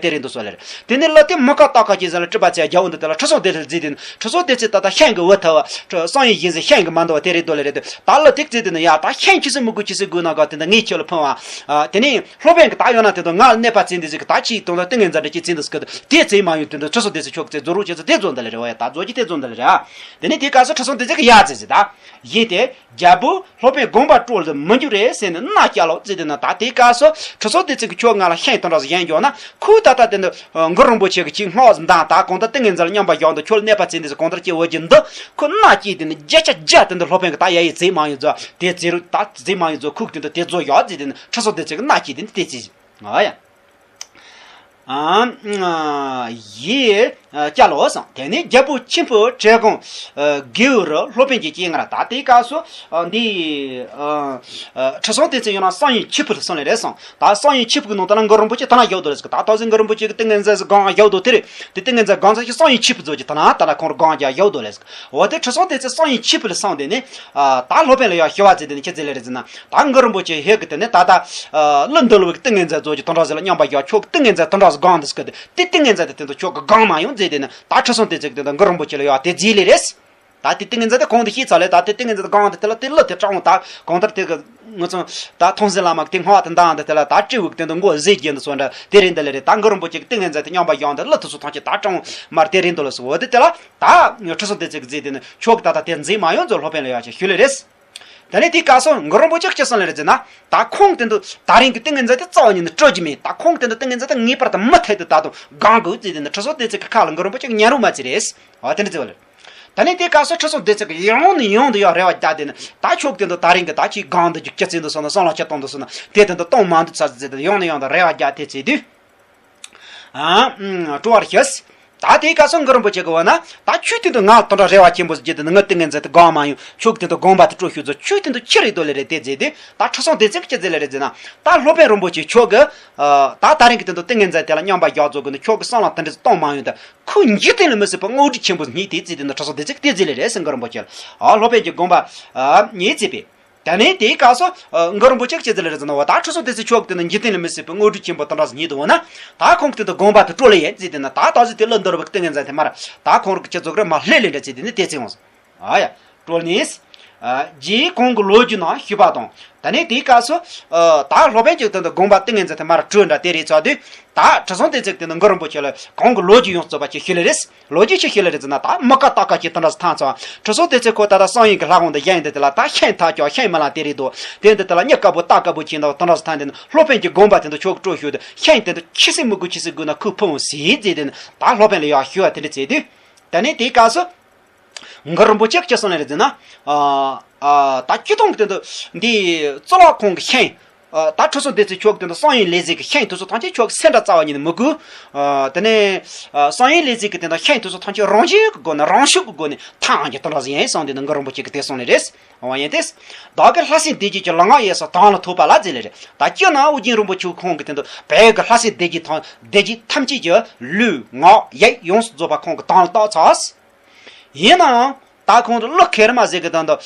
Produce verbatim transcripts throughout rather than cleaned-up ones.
དེ་རེད་འདུག་སོ་ལེ་རེད། དེ་ནས་གླུ་དེ་མི་ཁ་ཏག་ཁ་ཅིག་ཟེར་ལ་སྤྲུལ་པ་ཚེ་རྒྱལ་པོ་འདི་དེ་ལ་ཁྲི་སྲོང་ལྡེ་བཙན་རྫིས་དེ་ནི་ཁྲི་སྲོང་ལྡེ་བཙན་ད་ལྟ་ཤིང་གི་འུ་ཐ་བ་བསམ་ཡས་གཞན་ཟེར་ཤིང་གི་མ་འདུག་བ་དེ་རེད་འདུག་ལེ་རེད། ད་གླུ་དེ་རྫིས་དེ་ནི་ཡ་ད་ཤིང་ཁྱི་སེ་མི་དགོས་ཁྱི་སེ་དགོས་ན་ག་དེ་འདྲ་ངས་ཁྱོད་ལ་ཕུང་བ། དེ་ནས་སློབ་དཔོན་གི་ད་ཡོད་ན་དེ་དང་ང་ལ་གནོད་པ་བྱེད་འདི་ཟིག་གི་ད་ཅིག་དང་ད་ཏིང་ངེ་འཛིན་འདྲ་ཅིག་བྱེད་འདི་ཟིག་གི་དེ་བྱེད་མ་ཡོང་དེ་འདྲ་ཁྲི་སྲོང་ལྡེ་བཙན་ཁྱོད་ཀྱི་རྫོགས་རོགས་བྱེད་ཟེར་དེ་རྫོགས་འདི་ལེ་རེད་བ་ཡ། ད་རྫོགས་ཀྱི་དེ་རྫོགས་འདི་ལེ་རེད། དེ་ནས་དེ་སྐབས་སུ་ཁྲི་སྲོང་ལྡེ་བཙན་གི་ཡ་ཟེར་ཟིག་ད་ཡིན་ཏེ། རྒྱལ་པོ་སློབ་དཔོན་དགོངས་པ་སྤྲོ་ལ་མི་འགྱུར་རེ་ཟེར་ནས་མནའ་བསྐྱལ་ལོ་ཟེར་དེ་ན། ད་དེའི་སྐབས་སུ་ཁྲི་སྲོང་ལྡེ་བཙན་གྱི་ཁྱོད་ང་ལ་ཤིང་དང་འདྲ་ཟིག་གཞན་འཇོག་ན་ཁོས་ད་ལྟ་དེ་འདི་གུ་རུ་རིན་པོ་ཆེ་གི་ཁྱི་སྔགས་འདང་ད་གང་ལྟར་ཏིང་ངེ་འཛིན་ལ་མཉམ་པར་བཞག་འདུག་ཁྱོད་ལ་གནོད་པ་བྱེད་འདི་ཟིག་གང་ལྟར་སྐྱེ་བོ་གྱི་འདི་ཁོ་མནའ་སྐྱེལ་དེ་ནི་བརྒྱ་ཆ་བརྒྱ་དེ་འདི་སློབ་དཔོན་གྱི་ད་ཡ་ཡི་རྫིས་མ་ཡོང་ཚོ་དེ་རྫིས་རུ་ད་རྫིས་མ་ཡོང་ཚོ་ཁུག་དེ་འདི་དེ་རྫོགས་བཞག་ཟེར་དེ་ནི་ཁྲི་སྲོང་ལྡེ་བཙན་གྱི་མནའ་སྐྱེལ་དེ་འདི་དེ་རྫིས་ཨ་ཡ། ཨ་ཡེ་སྐྱ་ལོ་སང་། དེ་ནས་རྒྱལ་པོ་ཆེན་པོ་བྲེ་གུང་སྒེའུ་རུ་སློབ་དཔོན་གྱི་སྤྱན་སྔར་ད་དེའི་སྐབས་སུ་འདི་ཁྲི་སྲོང་ལྡེ་བཙན་ཡོད་ན་བསམ་ཡས་ཆོས་ཕུད་སོང་ལེ་རེད་སང་། ད་བསམ་ཡས་ཆོས་ཕུད་ནང་ད་ན་གུ་རུ་རིན་པོ་ཆེ་ད་ན་ཡོད་དོ་ལེ་ཟིག་ད་ད་ཟིག་གུ་རུ་རིན་པོ་ཆེ་གི་ཏིང་ངེ་འཛིན་ཟིག་གང་ཡོད་དོ་དེ་རེད། དེ་ཏིང་ངེ་འཛིན་གང་ཟིག་བསམ་ཡས་ཆོས་ཕུད་རྫོགས་ཀྱི་ད་ན་ད་ན་ཁོང་རུ་གང་རྒྱ་ཡོད་དོ་ལེ་ཟིག་འོ་དེ་ཁྲི་སྲོང་ལྡེ་བཙན་བསམ་ཡས་ཆོས་ཕུད་ལ་སང་དེ་ནས་ད་སློབ་དཔོན་ལ་ཡང་ཞུ་བ་ཟིག་དེ་ནས་ཁྱེད་ཟིག་ལེ་རེད་ཟིག་ན་ད་གུ་རུ་རིན་པོ་ཆེ་ཧེ་གི་དེ་ནས་ད་ད། ཨ་གླུ་འདི་ལ་བའི་ཏིང་ངེ་འཛིན་རྫོགས་ཀྱི་དོན་དག་ཟིག་ལ་མཉམ་པ་ཡག་ཁྱོད་ཀྱི་ཏིང་ངེ་འཛིན་དོན་དག་ཟིག་གང་འདི་སྐད་དེ་ཏིང་ངེ་འཛིན་དེ་དེ་ཚོ་ཁྱོད་ཀྱི་གང་མ་ཡོང་ཟེར་དེ་ནི་ད་ཁྲི་སྲོང་ལྡེ་བཙན་གྱི་དེ་ད་གུ་རུ་རིན་པོ་ཆེ་ལ་ཡག་དེ་རྫིས་ལེ་རེད། ད་དེ་ཏིང་ངེ་འཛིན་དེ་གང་དེ་ཤེས་ཚར་ལེ། ད་དེ་ཏིང་ངེ་འཛིན་དེ་གང་དེ་དེ་ལ་དེ་གླུ་དེ་དྲང་ད་གང་ལྟར་དེ་གི་ངུ་ཚང་ད་ཐོང་སེ་བླ་མ་གི་དེ་སྔགས་དེ་འདང་དེ་དེ་ལ་ད་སྤྲེའུ་གི་དེ་འདི་མགོ་ཟས་རྒྱན་དུ་སོང་འདྲ་དེ་རེད་འདི་ལེ་རེད། ད་གུ་རུ་རིན་པོ་ཆེ་གི་ཏིང་ངེ་འཛིན་དེ་མཉམ་པ་ཡག་དེ་གླུ་དེ་ཚོ་ཐམས་ཅད་ད་དྲང་མར་དེ་རེད་འདི་ལ་སོ་འོ་དེ་དེ་ལ་ད་ཁྲི་སྲོང་ལྡེ་བཙན་གྱི་རྫིས་དེ་ནི་ཁྱོད་ཀྱི་ད་ད་དེ་རྫིས་མ་ཡོང་ཚོ་སློབ་དཔོན་ལ་ཡག་ཅིག་ཞུ་ལེ་རེད། དེ་ནས་དེའི་སྐབས་སུ་གུ་རུ་རིན་པོ་ཆེ་ཅི་གསུངས་ལེ་རེད་ཟེར་ན། ད་ཁོང་དེ་འདུག་ད་རིང་གི་ཏིང་ངེ་འཛིན་དེ་རྩ་བ་ཉིད་ནས་སྤྲོད་རྒྱུ་མེད། ད་ཁོང་དེ་འདུག་ཏིང་ངེ་འཛིན་དེ་ངེས་པར་དུ་མུ་མཐུད་དུ་ད་དུང་གང་དགོས་ཟེར་དེ་ནི་ཁྲི་སྲོང་ལྡེ་བཙན་གྱི་ཁ་ལ་གུ་རུ་རིན་པོ་ཆེ་གིས་ཉན་རོགས་མ་བྱས་རེད། འོ་དེ་འདྲ་ཟེར་བ་ལེ། ད་ནས་དེའི་སྐབས་སུ་ཁྲི་སྲོང་ལྡེ་བཙན་གྱིས་ཡང་ནས་ཡང་དུ་ཡང་རེ་བ་བརྒྱབ་དེ་ནི་ད་ཁྱོད་དེ་འདུག་ད་རིང་གི་ད་ཅིག་གང་འདུག་རྒྱུ་སྐྱེ་ཚེ་འདུག་སོང་ན་སང་ལ་ཁྱེད་གཏོང་འདུག་སོང་ན་དེ་དེ་འདུག་གཏོང་མ་འདུག་ཚར་ཟེར་དེ་ཡང་ནས་ཡང་དུ་རེ་བ་བརྒྱབ་དེ་བྱས་དུས། ཨ་ཨ་སྤྲོ་བར་ཞུས། ད་དེའི་སྐབས་སུ་གུ་རུ་རིན་པོ་ཆེ་གི་བ་ན་ད་ཁྱོད་དེ་འདུག་ང་དོན་དག་རེ་བ་ཆེན་པོ་ཟིག་བརྒྱབ་དེ་ནི་ངའི་ཏིང་ངེ་འཛིན་དེ་གང་མ་ཡོང་ཁྱོད་དེ་འདུག་དགོངས་པ་དེ་སྤྲོ་ཤོག་ཟེར་ཁྱོད་དེ་འདུག་ཅི་རེད་འདུག་ལེ་རེད་དེ་ཟེར་དུས་ད་ཁྲི་སྲོང་ལྡེ་བཙན་གྱིས་ཅི་ཟེར་ལེ་རེད་ཟེར་ན། ད་སློབ་དཔོན་རིན་པོ་ཆེ་ཁྱོད་ཀྱིས་ཨ་ད་ད་རིང་གི་དེ་འདུག་ཏིང་ངེ་འཛིན་དེ་ལ་མཉམ་པ་ཡག་རྫོགས་གི་ནི་ཁྱོད་ཀྱི་སང་ལ་དེ་འདྲ་གཏོང་མ་ཡོང་ད་ཁོས་འཇིག་རྟེན་ལ་མི་སྲིད་པའི་དངོས་གྲུབ་ཆེན་པོ་ཟིག་རྙེད་དེ་ཟེར་དེ་ནི་ཁྲི་སྲོང་ལྡེ་བཙན་གྱིས་དེ་ཟེར་ལེ་རེད་ཟེར་གུ་རུ་རིན་པོ་ཆེ་ལ་ཨ་སློབ་དཔོན་གྱི་དགོངས་པ་ཨ་ཉེས་ཚིག་པས། ད་ནས་དེའི་སྐབས་སུ་ཨ་གུ་རུ་རིན་པོ་ཆེ་གིས་ཅི་ཟེར་ལེ་རེད་ཟེར་ན། འོ་ད་ཁྲི་སྲོང་ལྡེ་བཙན་ཁྱོད་ཀྱིས་དེ་ནི་འཇིག་རྟེན་ལ་མི་སྲིད་པའི་དངོས་གྲུབ་ཆེན་པོ་དེ་འདྲ་ཟིག་རྙེད་འདུག་འོ་ན། ད་ཁོང་གིས་དེ་འདུག་དགོངས་པ་དེ་སྤྲོ་ལེ་ཡིན་ཟེར་དེ་ནི་ད་ད་ཟིག་དེ་གླུ་འདི་ལ་བའི་ཏིང་ངེ་འཛིན་དེ་མར་ད་ཁོང་རིགས་ཀྱི་རྫོགས་རེད་མ་ལྷེ་ལེ་འདྲ་ཟེར་དེ་ནི་དེ་ཚེ་འོང་སོང་། ཨ་ཡ། སྤྲོ་ལེ་ནས། ཨ་རྗེས་གོང་གི་ལོ་རྒྱུས་ནང་ཞུས་པ་དང་། ད་ནས་དེའི་སྐབས་སུ་ཨ་ད་སློབ་དཔོན་གྱིས་དེ་འདུག་དགོངས་པ་ཏིང་ངེ་འཛིན་དེ་མར་སྤྲོད་འདྲ་དེ་རེད་ཚར་དུས། ད་ཁྲི་སྲོང་ལྡེ་བཙན་གྱིས་དེ་འདུག་གུ་རུ་རིན་པོ་ཆེ་ལ་གོང་གི་ལོ་རྒྱུས་ཡོངས་རྫོགས་པ་ཅིག་ཞུས་ལེ་རེད། ལོ་རྒྱུས་ཅིག་ཞུས་ལེ་རེད་ཟེར་ན། ད་མི་ཁ་ཏག་ཁ་ཅིག་དེ་འདྲ་ཟིག་ཐང་ཚོ། ཁྲི་སྲོང་ལྡེ་བཙན་ཁོ་ད་ལྟ་བསམ་ཡས་ཀྱི་ལྷ་ཁང་དུ་བཞེངས་དེ་དེ་ལ་ད་ཤིང་ཐག་ཆོད་ཤིང་མི་ལང་དེ་རེད་འདུག་དེ་འདི་དེ་ལ་མྱི་དཀར་པོ་སྟག་དཀར་པོ་ཁྱེར་འདུག་དེ་འདྲ་ཟིག་ཐང་དེ་ནི་སློབ་དཔོན་གྱི་དགོངས་པ་དེ་འདུག་ཁྱོད་ཀྱིས་སྤྲོད་ཤོག་དེ་ཤིང་དེ་འདུག་ཁྱི་སེ་མི་དགོས་ཁྱི་སེ་དགོས་ན་ཁོས་ཕུང་ཟེར་ཟེར་དེ་ནི་ད་སློབ་དཔོན་ལ་ཡག་ཞུ་བ་དེ་འདྲ་བྱས་དུས། ད་ནས་དེའི་སྐབས་སུ། གུ་རུ་རིན་པོ་ཆེ་གིས་ཅི་གསུངས་ལེ་རེད་ཟེར་ན། ཨ་ཨ་ད་སྤྱིར་བཏང་གི་དོན་དུ་འདི་གཙུག་ལག་ཁང་གི་ཤིང་། ཨ་ད་ཁྲི་སྲོང་ལྡེ་བཙན་ཁྱོད་ཀྱི་དོན་དུ་བསམ་ཡས་ལེགས་མཛེས་ཀྱི་ཤིང་དེ་ཚོ་ཐམས་ཅད་ཁྱོད་ཀྱིས་སེ་འདྲ་རྩ་བ་ཉིད་ནས་མི་དགོས། ཨ་དེ་ནས་ཨ་བསམ་ཡས་ལེགས་མཛེས་ཀྱི་དོན་དུ་ཤིང་དེ་ཚོ་ཐམས་ཅད་རང་བཞིན་གྱི་སྒོ་ནས་རང་ཤུགས་ཀྱི་སྒོ་ནས་ཐང་གི་དོན་དག་ཟིག་ཡིན་གསུངས་དེ་ནི་གུ་རུ་རིན་པོ་ཆེ་གིས་དེ་གསུངས་ལེ་རེད། འོ་ཡིན་ཏེ། བདག་གི་ལྷ་སྲིན་སྡེ་བརྒྱད་ཀྱི་ལུས་ངག་ཡིད་གསུམ་དྭངས་ལ་ཐོགས་པ་ལ་ཟེར་ལེ་རེད། ད་སྤྱིར་ན་ཨོ་རྒྱན་རིན་པོ་ཆེ་ཁོང་གི་དོན་དུ་བོད་ཀྱི་ལྷ་སྲིན་སྡེ་བརྒྱད་ཐམས་སྡེ་བརྒྱད་ཐམས་ཅད་ཀྱི་ལུས་ངག་ཡིད་ཡོངས་སུ་རྫོགས་པ་ཁོང་གིས་དྭངས་ལ་བཏགས་ཚར། ཡིན་ནའང་། ད་ཁོང་ཚོ་གླུ་མཁས་ར་མ་ཟེར་གི་དང་དུ།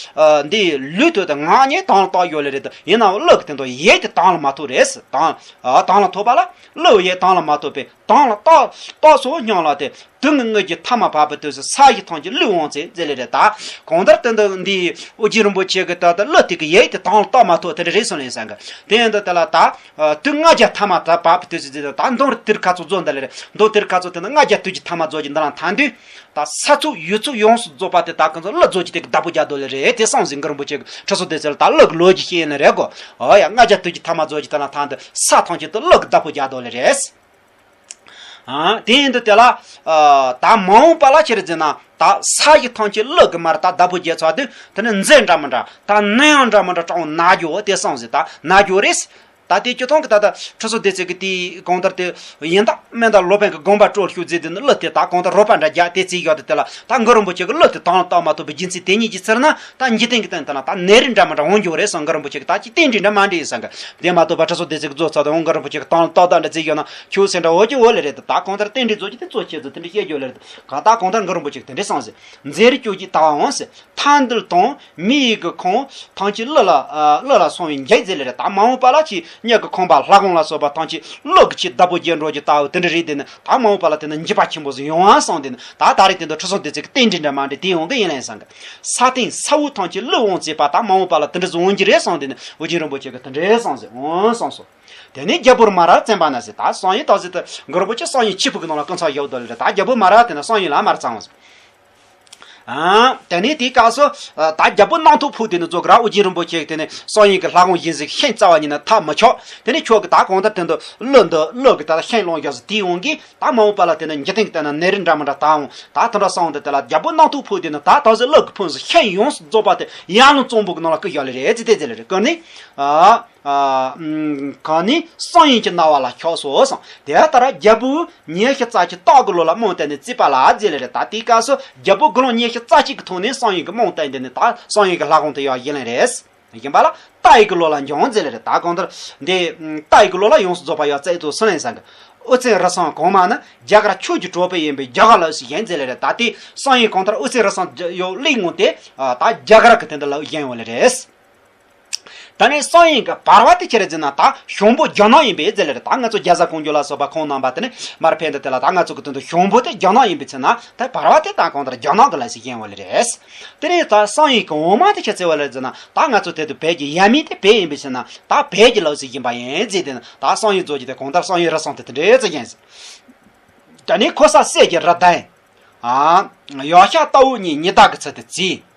འདི་ལུས་དོན་དུ་ངག་ནི་དྭངས་ལ་བཏགས་ཡོད་ལེ་རེད་དུ། ཡིན་ནའང་གླུ་གི་དོན་དུ་ཡིད་དེ་དྭངས་ལ་མ་ཐོགས་རེད། དྭངས་དྭངས་ལ་ཐོགས་པ་ལ་གླུ་ཡིད་དྭངས་ལ་མ་ཐོགས་པས་དྭངས་ལ་བཏགས་བཏགས་སོ་སྙམ་ལ་སྟེ། དུག་ལྔའི་དངོས་རྒྱུ་ཐ་མལ་བབས་པའི་དུས་སུ་ས་གཞི་ཐམས་ཅད་བློས་དབང་ཚེ་ཟེར་ལེ་རེད། ད་གང་ལྟར་དོན་དུ་འདི་ཨོ་རྒྱན་རིན་པོ་ཆེ་གི་ད་ལྟ་གླུ་དེ་གི་ཡིད་དེ་དྭངས་ལ་བཏགས་མ་ཐོགས་དེ་འདྲ་རེད་གསུངས་ལེ་ཟེར་གི། དེ་ཡིན་དུ་དེ་ལ་ད། དུག་ལྔ་བརྒྱ་ཐ་མལ་བབས་པའི་དུས་སུ་ཟེར་ད་མདུང་རུ་དེར་ཁ་ཚུགས་རྫོགས་འདི་ལེ་རེད། མདུང་དེར་ཁ་ཚུགས་དེ་ནི་ལྔ་བརྒྱ་དུག་གི་ཐ་མལ་རྫོགས་ཀྱི་འདི་ལ་ཐང་དུས། ད་ས་ཚུགས་ཡུལ་ཚུགས་ཡོངས་སུ་རྫོགས་པ་དེ་ད་གང་ཚོ་གླུ་རྫོགས་ཀྱི་དེ་གི་བདག་པོ་རྒྱག་དོ་ལེ་རེད། དེ་བསམ་ཟིན་གུ་རུ་རིན་པོ་ཆེ་གི་ཁྲི་སྲོང་ལྡེ་བཙན་ལ་ད་གླུ་གི་ལོ་རྒྱུས་ཤེས་ཡིན་ནི་རེད་གོ། ཨོ་ཡ་ལྔ་བརྒྱ་དུག་གི་ཐ་མལ་རྫོགས་ཀྱི་དེ་ལ་ཐང་དུ་ས་ཐམས་ཅད་དུ་གླུ་གི་བདག་པོ་རྒྱག་དོ་ལེ་རེད། ཨ་དེ་ཡིན་དུ་དེ་ལ་ཨ་ད་མ་འོངས་པ་ལ་ཅི་རེད་ཟེར་ན། ད་ས་གཞི་ཐམས་ཅད་གླུ་གི་མར་ད་བདག་པོ་རྒྱག་ཚར་དུས་དེ་ནི་མཛེ་འདྲ་མི་འདྲ་ད་ནི་ཡང་འདྲ་མི་འདྲ་སྤྲང་བོ་ན་རྒྱུ་བོ་དེ་བསམ་ཟིན་ད་ན་རྒྱུ་རེད། ད་དེ་སྤྱིར་བཏང་གི་ད་ལྟ་ཁྲི་སྲོང་ལྡེ་བཙན་གི་དེའི་གང་ལྟར་དེ་ཡིན་ད་མིན་ད་སློབ་དཔོན་གི་དགོངས་པ་སྤྲོ་ཤོག་ཟེར་དེ་ནི་གླུ་དེ་ད་གང་ལྟར་རོལ་པ་འདྲ་རྒྱག་དེ་རྩིས་ཡོད་དེ་དེ་ལ་ད་གུ་རུ་རིན་པོ་ཆེ་གི་གླུ་དེ་དྭངས་ལ་བཏགས་མ་ཐོགས་པའི་རྒྱུ་མཚན་དེ་ཉིད་ཀྱི་ཚེ་ན་ད་འཇིག་རྟེན་གི་སྟེང་དེ་ལ་ད་ནད་རིགས་འདྲ་མི་འདྲ་འོང་རྒྱུ་རེད་བསམ་གུ་རུ་རིན་པོ་ཆེ་གི་ད་ཅི་རྟེན་འབྲེལ་འདྲ་མ་འདྲེས་ཡིན་བསམ་གི། དེ་མ་གཏོགས་པ་ཁྲི་སྲོང་ལྡེ་བཙན་གི་རྫོགས་ཚར་དུས་འོང་གུ་རུ་རིན་པོ་ཆེ་གི་དྭངས་ལ་བཏགས་ད་འདྲ་རྩིས་ཡོད་ན་ཁྱོད་སེམས་འདྲ་འོ་ཀྱི་འོ་ལེ་རེད། ད་གང་ལྟར་རྟེན་འབྲེལ་རྫོགས་ཀྱི་དེ་གཙོ་ཆེ་ཚོ་དེ་འདྲ་བཤད་རྒྱུ་ལེ་རེད། གང་ལྟར་གང་ལྟར་གུ་རུ་རིན་པོ་ཆེ་གི་དེ་འདྲ་བསམ་ཟིན། མཛེ་རུ་སྐྱོ་གྱི་ལྟ་བ་འོང་ཟེར། ཐ་འདུལ་དང་མི་ཡི་གི་ཁོང་ཐང་ཆེ་གླུ་ལ་ཨ་གླུ་ལ་སོང་བའི་འགྱེད་ཟེར་ལེ་རེད། ད་མ་འོངས་པ་ལ་ཅི་ མྱུ་གུ་ཁོང་པ་ལྷ་ཁང་ལ་སོགས་པ་ཐམས་ཅད་གླུ་གི་ཆེས་བདག་པོ་རྒྱས་འགྲོ་རྒྱུ་ལྟ་བུ་དེ་འདྲ་རེད། དེ་ནི་ད་མ་འོངས་པ་ལ་དེ་ནི་འགྱུར་བ་ཆེན་པོ་ཟིག་ཡོང་བ་སོང་། དེ་ནི་ད་ད་རེས་དེ་འདི་ཁྲི་སྲོང་ལྡེ་བཙན་གྱི་རྟེན་འབྲེལ་འདྲ་མ་འདྲ་དེ་ཡོང་གི་ཡིན་ལན་སང་གི། ས་སྟེང་ས་འོག་ཐམས་ཅད་གླུ་འོང་བྱེད་པ་ད་མ་འོངས་པ་ལ་དེ་འདྲ་ཟིག་འོང་རྒྱུ་རེད་སོང་། དེ་ནི་ཨོ་རྒྱན་རིན་པོ་ཆེ་གི་དེ་འདྲ་སོང་ཟིག་འོང་སོང་སོང་། དེ་ནས་རྒྱལ་པོར་མ་ར་བཙན་པ་ན་ཟེར། ད་སང་ཡིན་ད་ཟེར་ད་གུ་རུ་པོ་ཆེ་སང་ཡིན་ཆིབས་ཕུག་གི་ནང་ལ་སྐུ་མཚམས་བཞག་དོ་ལ་རེད། ད་རྒྱལ་པོ་མ་ར་དེ་ནི་སང་ཡིན་ལ་མར་ཚང་བ་ཟིག་ཨ། དེ་ནས་དེའི་སྐབས་སུ་ཨ། ད་རྒྱལ་པོ་རྣམ་ཐོས་ཕུག་དེ་ནི་ཛོ་གི་ར་ཨོ་རྒྱན་རིན་པོ་ཆེ་དེ་ནི་སང་ཡིན་གྱི་ལྷ་ཁང་ཡིན་ཟིག་ཤིང་རྩ་བ་ཉིད་ནས་ཐག་མི་ཆོད། དེ་ནི་ཁྱོད་ཀྱི་ད་གང་ལྟར་དེ་འདི་གླུ་འདི་གླུ་གི་ད་ཤིང་སློང་རྒྱུ་ཟིག་དེ་འོང་གི། ད་མ་འོངས་པ་ལ་དེ་ནི་འཇིག་རྟེན་གྱི་སྟེང་ན་ནད་རིགས་འདྲ་མི་འདྲ་ད་འོང་། ད་དེ་འདྲ་སོང་དེ་དེ་ལ་རྒྱལ་པོ་རྣམ་ཐོས་ཕུག་དེ་ནི་ད་ད་ཟིག་གླུ་གི་ཕུང་ཟིག་ཤིང་ཡོངས་སུ་རྫོགས་པ་དེ་ཡར་ལུང་གཙང་པོ་གི་ནང་ལ་བསྐུར་བཞག་ལེ་རེད་ཟེར་དེ་ཟེར་ལེ་རེད། ཀུན་ནས་ཨ། ཨ། གང་ནི་སང་ཡིན་གྱི་རྣ་བ་ལ་ཁྱབ་སོ་གསུངས། དེ་ལྟར་རྒྱལ་པོས་ཉི་ཤུ་རྩ་གཅིག་སྟག་གི་ལོ་ལ་རྨོངས་བསྟན་ནས་བརྩིས་པ་ལ་ཟེར་ལེ་རེད། ད་དེའི་སྐབས་སུ་རྒྱལ་པོ་དགུང་ལོ་ཉི་ཤུ་རྩ་གཅིག་གི་ཐོག་ནས་སང་ཡིན་གྱི་རྨོངས་བསྟན་དེ་ནི་ད་སང་ཡིན་གྱི་ལྷ་ཁང་དུ་ཡང་ཡིན་ལེ་རེད། ཡིན་པ་ལ་སྟག་ཡི་གི་ལོ་ལ་འགྱངས་ཟེར་ལེ་རེད། ད་གང་ལྟར་འདི་སྟག་ཡི་གི་ལོ་ལ་ཡོངས་སུ་རྫོགས་པ་ཡང་བརྩིས་ཏོ་སུ་ལེན་སང་གི། ཨོ་རྩེ་རུ་སང་གོང་མ་ནི་རྒྱ་གར་ཆོས་ཀྱི་གྲོགས་པོ་ཡིན་པའི་རྒྱ་གར་ལ་ཞིག་ཡིན་ཟེར་ལེ་རེད། ད་དེ་སང་ཡིན་གང་ལྟར་ཨོ་རྩེ་རུ་སང་ཡོད་ལེགས་ངོ་དེ་ད་རྒྱ་གར་གི་དེ་འདི་ལ་ཡིན་ཡོད་ལེ་རེད། ད་ནི་སང་ཡིན་གྱི་བར་བ་དེ་ཁྱེད་རེ་ཟེར་ན་ད་ཞང་པོ་རྒྱ་ནག་ཡིན་པས་ཟེར་ལེ་རེད། ད་ང་ཚོ་རྒྱ་བཟའ་ཀོང་ཇོ་ལ་སོགས་པ་ཁོང་རྣམ་པ་དེ་ནི་མར་ཕེབས་འདི་དེ་ལ་ད་ང་ཚོ་གི་དོན་དུ་ཞང་པོ་དེ་རྒྱ་ནག་ཡིན་པའི་ཚེ་ན་ད་བར་བ་དེ་ད་གང་ལྟར་རྒྱ་ནག་གི་ལ་ཞིག་ཡིན་བ་ལེ་རེད། དེ་ནས་ད་སང་ཡིན་གྱི་འོ་མ་དེ་ཁྱེད་ཚེ་བ་ལེ་ཟེར་ན་ད་ང་ཚོ་དེ་དུ་བོད་ཀྱི་ཡ་མི་དེ་བོད་ཡིན་པའི་ཚེ་ན་ད་བོད་ཀྱི་ལ་ཞིག་ཡིན་པ་ཡིན་ཟེར་དེ་ན་ད་སང་ཡིན་རྫོགས་ཀྱི་དེ་གང་ལྟར་སང་ཡིན་རུ་སང་དེ་དེ་འདྲའི་ཚེ་ཡིན་ཟེར། ད་ནི་ཁོ་ས་སྲས་ཀྱི་རུ་ལྡན། ཨ། ཡོ་ཤ་རྟ་བོ་གཉིས་ཉི་ཟླ་གི་ཚུལ་དུ་བརྩིས།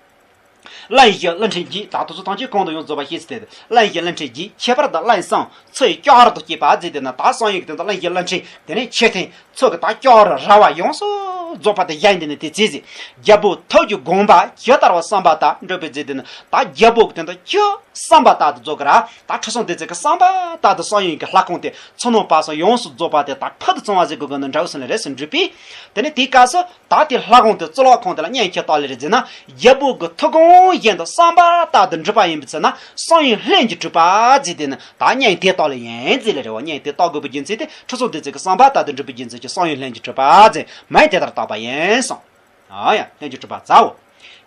གླིང་བཞི་ཀླུ་ཕྲན་བརྒྱད། ད་དུ་ཚོ་ཐམས་ཅད་གོང་དུ་ཡོངས་རྫོགས་པ་ཤེས་ཚེ་དེ་གླིང་བཞི་ཀླུ་ཕྲན་བརྒྱད། ཁྱད་པར་དུ་གླིང་གསུམ་མཚོ་ཡི་ལྕགས་རི་དུ་སྐྱེས་པ་ཟེར་དེ་ན་ད་སང་ཡིན་གྱི་དོན་དུ་གླིང་བཞི་ཀླུ་ཕྲན་དེ་ནས་ཆེ་ཐེངས་མཚོ་གི་ད་ལྕགས་རི་ར་བ་ཡོངས་སུ་རྫོགས་པ་དེ་གཞན་དེ་ནས་དེ་བརྩིས་ཟེར། རྒྱལ་པོ་ཐུགས་ཀྱི་དགོངས་པ་ཇི་ལྟར་བ་བསམ་པ་ལྟར་འགྲུབ་པའི་ཟེར་དེ་ན་ད་རྒྱལ་པོ་གི་དོན་དུ་ཇི་བསམ་པ་ལྟར་དུ་རྫོགས་ཀྱི་ར། ད་ཁྲི་སྲོང་ལྡེ་བཙན་གྱི་བསམ་པ་ལྟར་དུ་སང་ཡིན་གྱི་ལྷ་ཁང་དེ་མཚོ་ནང་པ་སང་ཡོངས་སུ་རྫོགས་པ་དེ་ད་ཕུལ་དུ་བྱུང་བ་ཟེར་དགོས་གི་ནི་འདྲ་བོ་སོང་ལེ་རེད་ཟེར་འགྲུབ་པས། དེ་ནས་དེའི་སྐབས་སུ། ད་དེ་ལྷ་ཁང་དེ་གཙུག་ལག་ཁང་དེ་ལ་གཉེན་ཁྱེར་བཏང་ལེ་རེད་ཟེར་ན། རྒྱལ་པོ་གི་ཐུགས་དགོངས་བཞིན་དུ་བསམ་པ་ལྟར་དུ་འགྲུབ་པ་ཡིན་པའི་ཚེ་ན་སང་ཡིན་ལྷུན་གྱིས་གྲུབ་པ་ཟེར་དེ་ནི་ད་གཉེན་དེ་བཏང་ལེ་ཡིན་ཟེར་ལེ་རེད་བ། གཉེན་དེ་བཏང་དགོས་པའི་རྒྱུ་མཚན་དེ་ཁྲི་སྲོང་ལྡེ་བཙན་གྱི་བསམ་པ་ལྟར་དུ་འགྲུབ་པའི་རྒྱུ་མཚན་གྱིས་སང་ཡིན་ལྷུན་གྱིས་གྲུབ་པ་ཟེར་མིང་དེ་ལྟར་བཏགས་པ་ཡིན་གསུངས། ཨ་ཡ་ལྷུན་གྱིས་གྲུབ་པ་མཛའོ།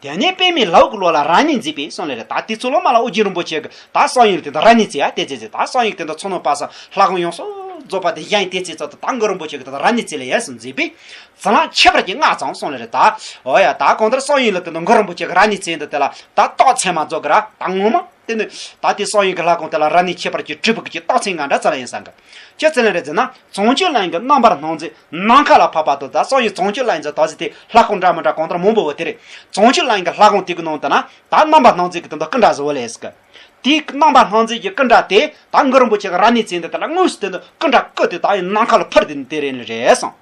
དེ་ནས་པདྨའི་ལུག་གི་ལོ་ལ་ར་ཎི་མཛེས་པས་གསུངས་ལེ་རེད། ད་དེ་ཚོ་ལོ་མ་ལ་ཨོ་རྒྱན་རིན་པོ་ཆེ་གི་ད་སང་ཡིན་ལ་དེ་འདྲ་ར་ཎི་མཛེས་ཡ་དེ་མཛེས་མཛེས། ད་སང་ཡིན་གི་དེ་འདྲ་མཚོ་ནང་པ་སང་ལྷ་ཁང་ཡོངས་སུ་རྫོགས་པ་དེ་གཞན་དེ་ཚེ་ཚོ་ད་གུ་རུ་རིན་པོ་ཆེ་གི་དེ་འདྲ་ར་ཎི་མཛེས་ལེ་ཡ་སུ་མཛེས་པས། ཟི་ལིང་ཁྱད་པར་གྱི་ལྔ་ཙམ་གསུངས་ལེ་རེད་ད། ཨོ་ཡ་ད་གང་ལྟར་སང་ཡིན་ལ་དེ་འདྲ་གུ་རུ་རིན་པོ་ཆེ་གི་ར་ཎི་མཛེས་འདི་དེ་ལ་ད་རྟགས་མཚན་མ་རྫོགས་གི་ར། ད་ངོ་མ་དེ་ནི་ད་དེ་སང་ཡིན་གི་ལྷ་ཁང་དེ་ལ་ར་ཎི་ཁྱད་པར་གྱི་སྤྲུལ་པ་གི་རྟགས་མཚན་ལྔ་འདྲ་ཙམ་ལ་ཡིན་སང་གི། ཅི་ཙམ་ལ་རེད་ཟེར་ན། བྱང་ཆུབ་གླིང་གི་རྣམ་པར་སྣང་མཛད་ནམ་མཁའ་ལ་ཕབ་པ་དང་ད་སང་ཡིན་བྱང་ཆུབ་གླིང་ཟེར་ད་ཟེར་དེ་ལྷ་ཁང་འདྲ་མི་འདྲ་གང་ལྟར་མང་པོ་བོ་དེ་རེད། བྱང་ཆུབ་གླིང་གི་ལྷ་ཁང་དེ་གི་ནང་དུ་ན་ད་རྣམ་པར་སྣང་མཛད་ཀྱི་དེ་འདྲ་སྐུ་འདྲ་བཟོ་བ་ལས་ཟེར་གི། དེའི་རྣམ་པར་སྣང་མཛད་ཀྱི་སྐུ་འདྲ་དེ་ད་གུ་རུ་རིན་པོ་ཆེ་གི་ར་ཎི་མཛད་འདི་དེ་ལ་དངོས་སུ་དེ་འདྲ་སྐུ་འདྲ་སྐུ་དེ་ད་ཡིན་ནམ་མཁའ་ལ་འཕུར་དེ་ནི་དེ་རེད་ནི་རེད་སོང་།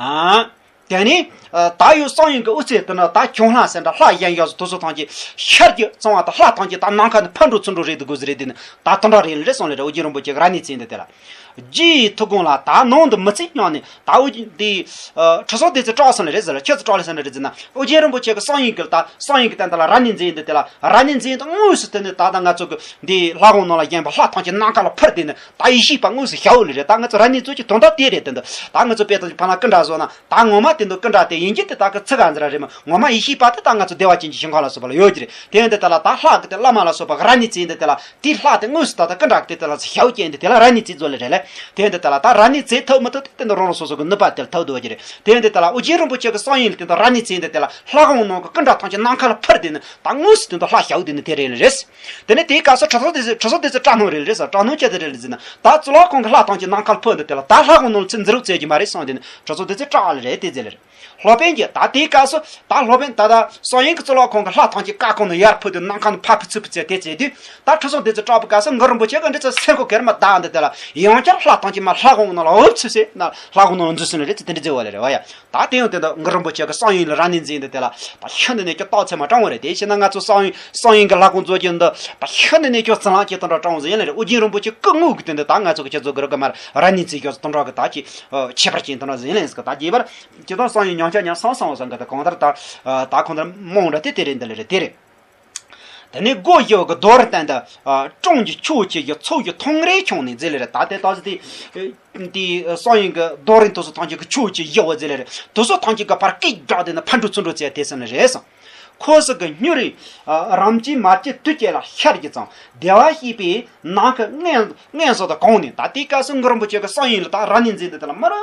ཨ། དེ་ནི་ད་ཡོད་སང་ཡིན་གྱི་དབུ་རྩེ་དེ་ནི་ད་གྱང་ལྷ་ཟེར་འདྲ་ལྷ་གཞན་ཡོད་སོ་དེ་ཚོ་ཐམས་ཅད་ཤར་གྱི་གཙང་བ་དང་ལྷ་ཐམས་ཅད་ད་ནམ་མཁའ་ནས་འཕུར་འགྲོ་ཚུར་འགྲོ་རེད་འདུག་དགོས་ཟེར་རེད་དེ་ནི་ད་དེ་འདྲ་རེད་ལེ་རེད་སོང་ལེ་རེད། ཨོ་རྒྱན་རིན་པོ་ཆེ་གི་ར་ཎི་མཛད་འདི་དེ་ལ། རྗེ་ཡི་ཐུགས་དགོངས་ལ་ད་ནང་དུ་མི་ཚེ་སྙིང་ནས་ད་ཨོ་རྒྱན་འདི་ཁྲི་སྲོང་ལྡེ་བཙན་སྐྲག་སོང་ལེ་རེད་ཟེར་ལ། ཁྱེད་ཚོ་སྐྲག་ལེ་སོང་ལེ་རེད་ཟེར་ན། ཨོ་རྒྱན་རིན་པོ་ཆེ་གི་སང་ཡིན་གྱི་ད་སང་ཡིན་གྱི་སྟེང་དེ་ལ་ར་ཎི་མཛད་འདི་དེ་ལ་ར་ཎི་མཛད་འདི་དངོས་སུ་དེ་ནི་ད་ད་ང་ཚོ་གི་འདི་ལྷ་ཁང་ནང་ལ་བཞེངས་པ་ལྷ་ཐམས་ཅད་ནམ་མཁའ་ལ་འཕུར་དེ་ནི་ད་ཡེ་ཤེས་པ་དངོས་སུ་ཤར་བ་ལེ་རེད། ད་ང་ཚོ་ར་ཎི་མཛད་ཀྱི་དོན་དག་དེ་རེད། དེ་འདི་ད་ང་ཚོ་དཔེ་ཐམས་ཅད་ཕ་ན་སྐུ་འདྲ་བཟོ་ན་ད་ངོ་མ་དེ་འདི་སྐུ་འདྲ་དེ་ཡིན་གྱི་དེ་ད་གི་ཚིག་ག་འཛིན་ར་རེད་མ། ངོ་མ་ཡེ་ཤེས་པ་དེ་ད་ང་ཚོ་བདེ་བ་ཅན་གྱི་ཞིང་ཁམས་ལ་སོགས་པ་ལ་ཡོད་ཀྱི་རེད། དེ་ཡིན་དེ་དེ་ལ་ད་ལྷ་གི་དེ་བླ་མ་ལ་སོགས་པ་གི་ར་ཎི་མཛད་འདི་དེ་ལ། དེའི་ལྷ་དེ་དངོས་སུ་ད་ལྟ་སྐུ་འདྲ་དེ་དེ་ལ་ཞལ་གྱེན་དེ་དེ་ལ་ར་ཎི་རྩིས་རྫོགས་ལེ་རེད་ལེ། དེ་འདི་དེ་ལ་ད་ར་ཎི་རྩིས་ཐུབ་མི་ཐུབ་དེ་དེ་འདི་རང་རང་སོ་སོ་གི་ནུས་པ་དེ་ལ་ཐུབ་འདུག་གི་རེད། དེ་འདི་དེ་ལ་ཨོ་རྒྱན་རིན་པོ་ཆེ་གི་གསང་ཡིན་ལ་དེ་འདི་ར་ཎི་རྩིས་འདི་དེ་ལ་ལྷ་ཁང་ནང་གི་སྐུ་འདྲ་ཐམས་ཅད་ནམ་མཁའ་ལ་འཕུར་དེ་ནི་ད་དངོས་སུ་དེ་འདི་ལྷ་ཞལ་དེ་ནི་དེ་རེད་ལེ་རེད། དེ་ནི་དེའི་སྐབས་སུ་ཁྲི་སྲོང་ལྡེ་བཙན་ཁྲི་སྲོང་ལྡེ་བཙན་སྐྲག་སྣང་རེད་ལེ་ཟེར། སྐྲག་སྣང་ཅི་ཟེར་རེད་ལེ་ཟེར་ན། ད་གཙུག་ལག་ཁང་གི་ལྷ་ཐམས་ཅད་ནམ་མཁའ་ལ་འཕུར་འདི་དེ་ལ་ད་ལྷ་ཁང་ནང་ལ་ཚུར་འཛུལ་རོགས་བྱེད་རྒྱུ་མ་རེད་གསུངས་དེ་ནི་ཁྲི་སྲོང་ལྡེ་བཙན་སྐྲག་ལེ་རེད་དེ་ཟེར་ལེ་རེད། སློབ་དཔོན་གྱིས་ད་དེའི་སྐབས་སུ་ད་སློབ་དཔོན་ད་ལྟ་སང་ཡིན་གྱི་གཙུག་ལག་ཁང་གི་ལྷ་ཐམས་ཅད་བཀའ་ཁང་ནས་ཡར་འཕུར་དུས་ནམ་མཁའ་ནས་ཕར་ཕུ་ཚུར་ཕུ་ཚུར་དེ་བྱས་དུས། ད་ཁྲི་སྲོང་ལྡེ་བཙན་སྐྲག་པའི་སྐབས་སུ་གུ་རུ་རིན་པོ་ཆེ་གིས་འདི་ཚོ་སེམས་ཁོང་གེར་མ་བདག་འདི་དེ་ལ་ཡང་བསྐྱར་ལྷ་ཐམས་ཅད་མར་ལྷ་ཁང་ནང་ལ་འུབ་ཚུགས་སེ་ན་ལྷ་ཁང་ནང་ལ་འཛུལ་སོང་ནས་རེད་ཚེ་དེ་འདྲ་བྱས་པ་ལེ་རེད་བ་ཡ། ད་དེ་ཡང་དེ་འདྲ་གུ་རུ་རིན་པོ་ཆེ་གིས་སང་ཡིན་ལ་ར་ཎི་མཛད་འདི་དེ་ལ་ད་ཤིན་ཏུ་ནས་ཀྱང་རྟགས་མཚན་མ་དྲང་བོ་རེད། དེ་བྱས་ན་ང་ཚོ་སང་ཡིན་སང་ཡིན་གྱི་ལྷ་ཁང་རྫོགས་ཀྱི་འདི་ད་ཤིན་ཏུ་ནས་ཀྱང་རྩིས་ལེན་བྱེད་སྟངས་འདྲ་དྲང་བོ་ཟིག་ཡིན་ལེ་རེད། ཨོ་རྒྱན་རིན་པོ་ཆེ་སྐུ་དངོས་ཀྱི་དེ་འདི་ད་ང་ཚོ་གི་ཁྱེད་ཚོ་གི་རུ་གི་མར་ར་ཎི་མཛད་ཀྱང་སྟངས་འདྲ་གི་ད་ཀྱི་ཁྱད་པར་ཅན་སྟངས་འདྲ་ཟིག་ཡིན་ལེ་ཟིག་ད་རྒྱས་པར། ཇི་ལྟར་སང་ཡིན་མྱང་བྱ་ཉམས་སང་སང་བ་བཟང་གི་དེ་གང་ལྟར་ད་ད་ཁོང་ལྟར་རྨོངས་འདྲ་དེ་དེ་རེད་འདི་ལེ་རེད་དེ་རེད། དེ་ནས་སྒོ་བཞི་བོ་གི་རྡོ་རིང་སྟེང་དུ་ཨ་སྲུང་གི་ཕྱོགས་བཅུ་ཡི་ཚོགས་ཀྱི་ཐང་རིས་ཁྱོངས་ནས་མཛད་ལེ་རེད། ད་དེ་ལྟ་ཟིག་དེ་དེ་སང་ཡིན་གྱི་རྡོ་རིང་དེ་ཚོ་ཐམས་ཅད་ཀྱི་ཕྱོགས་བཅུ་བཞི་བོ་མཛད་ལེ་རེད། དེ་ཚོ་ཐམས་ཅད་ཀྱི་བར་སྐད་སྒྲོག་དེ་ནི་ཕར་འགྲོ་ཚུར་འགྲོ་བྱས་དེ་ཟེར་ནི་རེད་གསུངས། ཁོ་སི་གི་སྨྱུ་རིགས་རམ་གྱི་མར་གྱི་དུས་བཅད་ལ་ཤར་གྱི་ཙང་བདེ་བར་གཤེགས་པའི་ནམ་མཁའ་མངོན་མངོན་སུམ་དུ་གང་ནས། ད་དེའི་སྐབས་སུ་གུ་རུ་རིན་པོ་ཆེ་གི་གསང་ཡུམ་ལ་ད་རབ་གནས་མཛད་འདི་དེ་ལ་མར་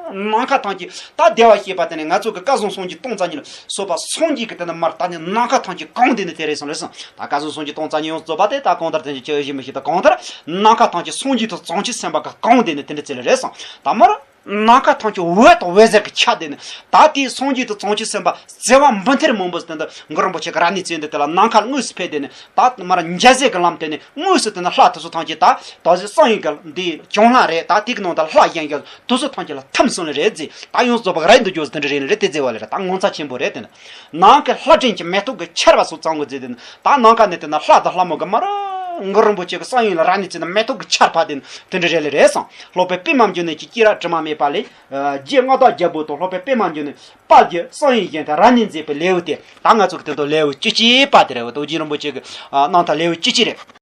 ནམ་མཁའ་ཐམས་ཅད་ད་བདེ་བར་གཤེགས་པ་དེ་ནས་ང་ཚོ་གི་སྐལ་བཟང་སངས་རྒྱས་སྟོང་རྩ་གཉིས་ལ་སོགས་པ་སངས་རྒྱས་ཀྱི་དེ་ནས་མར་ད་ནི་ནམ་མཁའ་ཐམས་ཅད་གང་སྟེ་ནི་དེ་རེད་གསུངས་རེད་གསུངས། ད་སྐལ་བཟང་སངས་རྒྱས་སྟོང་རྩ་གཉིས་ཡོངས་རྫོགས་པ་དེ་ད་གང་ལྟར་དེ་ཅི་ཞིག་མི་ཤེས། ད་གང་ལྟར་ནམ་མཁའ་ཐམས་ཅད་སངས་རྒྱས་དང་བྱང་ཆུབ་སེམས་དཔའ་གི་གང་སྟེ་ནི་དེ་འདྲ་ཅི་ལ་རེད་གསུངས། ད་མར་ནམ་མཁའ་ཐམས་ཅད་འོད་དང་འོད་ཟེར་གྱི་ཆ་དེ་ནི་ད་དེའི་སངས་རྒྱས་དང་བྱང་ཆུབ་སེམས་དཔའ་བྱེ་བ་འབུམ་ཐེར་མང་པོ་དེ་འདི་གུ་རུ་རིན་པོ་ཆེ་གི་རབ་གནས་མཛད་འདི་དེ་ལ་ནམ་མཁའ་དངོས་སུ་ཕེབས་དེ་ནི་ད་མར་འཇའ་ཟེར་གྱི་ལམ་དེ་ནི་དངོས་སུ་དེ་ནི་ལྷ་དེ་ཚོ་ཐམས་ཅད་ད་ད་གཟོད་གསང་ཡུམ་གྱི་འདི་བྱང་ལྷ་རེད། ད་དེ་གི་ནང་དུ་ལྷ་གཞན་གྱི་དེ་ཚོ་ཐམས་ཅད་ལ་ཐིམ་སོང་ནི་རེད་ཟེར། ད་ཡོངས་རྫོགས་པ་རབ་ཏུ་འཇུག་ཟེར་དེ་འདྲ་རེད་ནི་རེད། དེ་ཟེར་བ་ལས་རེད། ད་ངོ་མཚར་ཆེན་པོ་རེད། དེ་ནི་ནམ་མཁའི་ལྷ་སྒྲོན་གྱི་མེ་ཏོག་གི་ཆར་པ་སོགས་ཙམ་གྱིས་མཛེས་དེ་ནི་ད་ནམ་མཁའ་ནས་དེ་ནི་ལྷ་དང་ལྷ་མོ་གི་མར་གུ་རུ་རིན་པོ་ཆེ་གི་གསང་ཡུམ་ལ་རབ་གནས་མཛད་ནི་མེ་ཏོག་གི་ཆར་པ་དེ་ནི་དེ་འདྲ་རེད་ལེ་རེད་གསུངས། སློབ་དཔོན་པདྨ་འབྱུང་གནས་ཀྱི་སྐྱེས་རབས་དྲི་མ་མེད་པ་ལས། རྗེ་མངའ་བདག་རྒྱལ་པོ་དང་སློབ་དཔོན་པདྨ་འབྱུང་གནས་དཔལ་གྱི་གསང་ཡུམ་བཞེངས་ཏེ་རབ་གནས་མཛད་པའི་ལེའུ་སྟེ། ད་ང་ཚོ་གི་དེ་ཚོ་ལེའུ་བཅུ་གཅིག་པ་དེ་རེད། འོ་ད་རྗེ་རིན་པོ་ཆེ་གི་རྣམ་ཐར་ལེའུ་བཅུ་གཅིག་རེད།